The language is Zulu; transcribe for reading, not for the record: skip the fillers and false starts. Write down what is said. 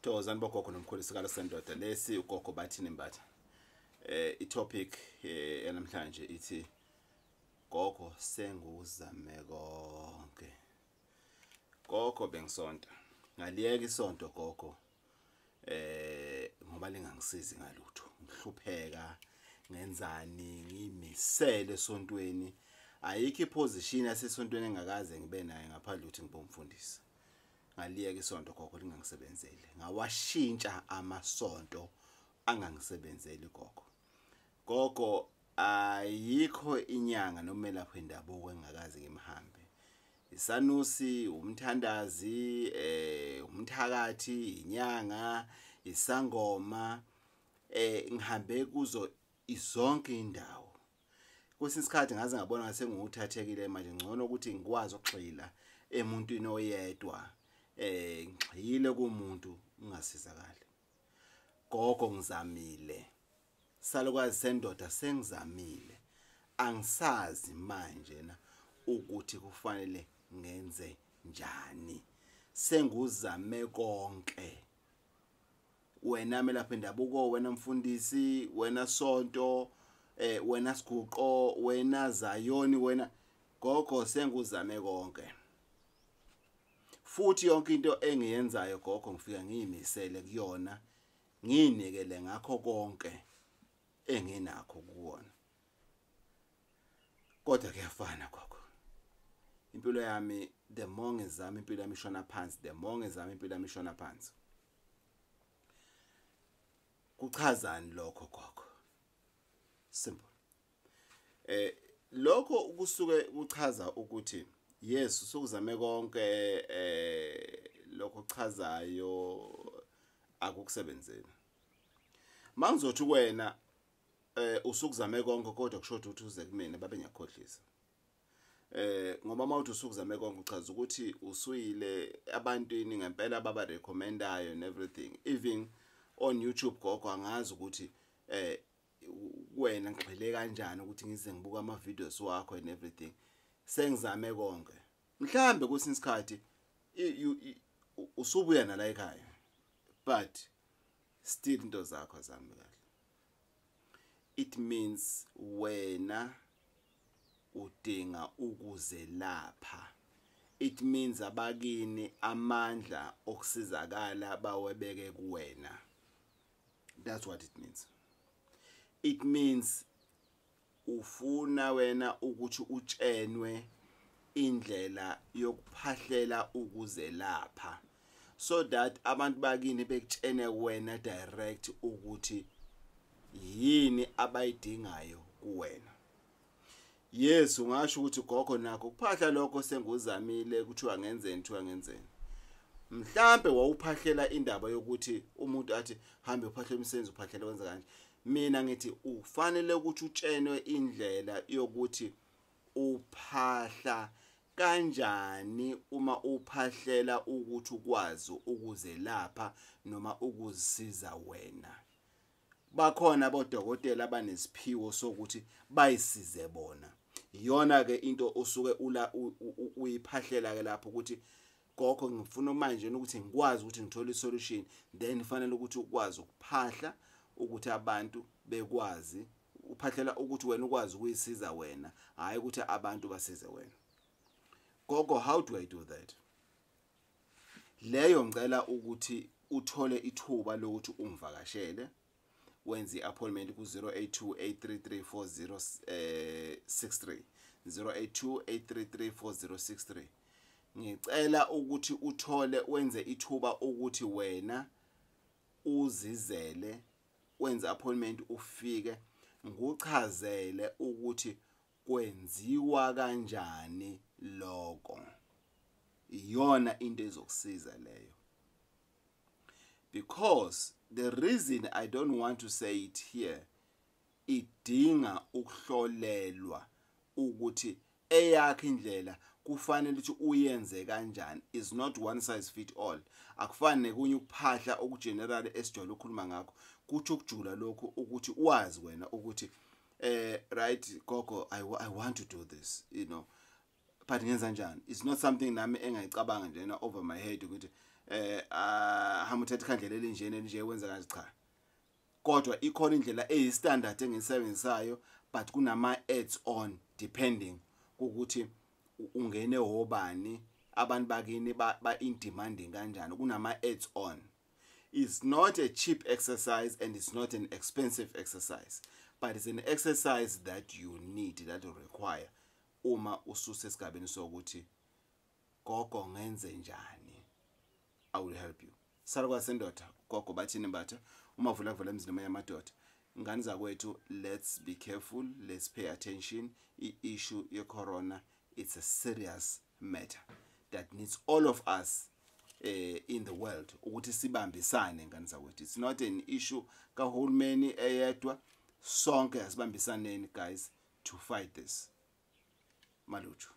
Thokozani bogogo nomkhulu, isikalo sendoda lesi, ugogo Bathini Mbatha. I-topic yanamhlanje ithi, "Gogo, senguzame konke." Gogo, bengisonta, ngaliyeka isonto gogo, ngoba lingangisizi ngalutho. Ngihlupheka ngenzani, ngiyimisele esontweni. Ayikho iposition yasesontweni engakaze ngibe nayo ngaphandle ukuthi ngibe umfundisi. Ngaliyeka isonto gogo, lingangisebenzeli. Ngawashintsha amasonto, angangisebenzeli gogo. Gogo, ayikho inyanga nomelaphi wendabuko engakaze ngimhambe: isanusi, umthandazi, umthakathi, inyanga, isangoma. Ngihambe kuzo izonke indawo. Kwesinye isikhathi ngaze ngabona ngase nguthathekile manje, ngcono ukuthi ngikwazi ukugxila emuntwini oyedwa. Ngigxile kumuntu, ngingasizakali. Gogo, ngizamile. Salukwazi sendoda, sengizamile, angisazi manje na ukuthi kufanele ngenze njani. Senguzame konke, wena melaphi endabuko, wena mfundisi, wena sonto, wena siguqo, wena zayoni, wena gogo, senguzame konke. Futhi yonke into engiyenzayo gogo, ngifika ngiyimisele kuyona, ngiyinikele ngakho konke enginakho kuwona, kodwa kuyafana gogo. Impilo yami, the more ngizama, impilo yami ishona phansi. The more ngizama, impilo yami ishona phansi. Kuchazani lokho gogo? Simple. Lokho kusuke kuchaza ukuthi yes, usukuzame konke. Lokho kuchazayo akukusebenzeli. Mangizothi wena usukuzame konke kodwa kushoda ukuthi uze kumina, babe ngiyakhohlisa, ngoba mawuthi usukuzame konke, uchaza ukuthi usuyile abantwini ngempela baba recommendayo and everything, even on YouTube. Gogo, angazi ukuthi wena ngigxile kanjani ukuthi ngize ngibuka ama videos wakho and everything. Sengizame konke. Mhlambe kwesinye isikhathi usubuya nala ekhaya, but still into zakho azami kahle. It means wena udinga ukuzelapha. It means abakini amandla okusizakala bawebeke kuwena. That's what it means. It means ufuna wena ukuthi utshenwe indlela yokuphahlela ukuzelapha, so that abantu bakini bekutshene wena direct ukuthi yini abayidingayo kuwena. Yes, ungasho ukuthi, "Gogo, nakho kuphahla lokho senguzamile, kuthiwa ngenzeni, kuthiwa ngenzeni." Mhlambe wawuphahlela indaba yokuthi umuntu athi hambe uphahlela umsebenzi, uphahlela wenza kanje. Mina ngithi ufanele ukuthi utshenwe indlela yokuthi uphahla kanjani uma uphahlela ukuthi ukwazi ukuzelapha noma ukuzisiza wena. Bakhona abodokotela abanesiphiwo sokuthi bayisize bona. Iyona ke into osuke ula uyiphahlela ke lapho ukuthi, "Gogo, ngifuna manje ukuthi ngikwazi ukuthi ngithole isolution." Then fanele ukuthi ukwazi ukuphahla ukuthi abantu bekwazi uphahlela ukuthi wena ukwazi ukuyisiza wena, hayi ukuthi abantu basize wena. Gogo, how do I do that? Leyo ngicela ukuthi uthole ithuba lokuthi ungivakashele, wenze i-appointment ku-082 833 4063, 082 833 4063. Ngicela ukuthi uthole, wenze ithuba ukuthi wena uzizele, wenze appointment, ufike ngikuchazele ukuthi kwenziwa kanjani lokho. Iyona into ezokusiza leyo, because the reason I don't want to say it here, idinga ukuhlolelwa ukuthi eyakhe indlela kufanele ukuthi uyenze kanjani. Is not one size fit all. Akufani nekunye ukuphahla okugeneral esijwayele ukukhuluma ngakho. Kuthi ukujula lokhu ukuthi wazi wena ukuthi, right gogo, I want to do this, but ngenza njani? It's not something nami engayicabanga njena over my head ukuthi Hamba uthatha ikhandlela elinjena nje, wenza kanje. Cha, kodwa ikhona indlela eyi-standard engiyisebenzisayo, but kunama adds on depending ukuthi ungene hobani, abantu bakini ba in demanding kanjani. Kunama adds on. It's not a cheap exercise and it's not an expensive exercise, but it's an exercise that you need, that you require uma ususesigabeni sokuthi, "Gogo, ngenze njani?" I will help you. Salukwazi sendoda, gogo bathini mbatha uma vula kuvela emzini yamadoda. Ngani zakwethu, let's be careful, let's pay attention. I-issue ye-corona, it's a serious matter that needs all of us in the world ukuthi sibambisane. Ngani zakwethu, it's not an issue kahulumeni eyedwa. Sonke asibambisaneni, guys, to fight this. Maluju.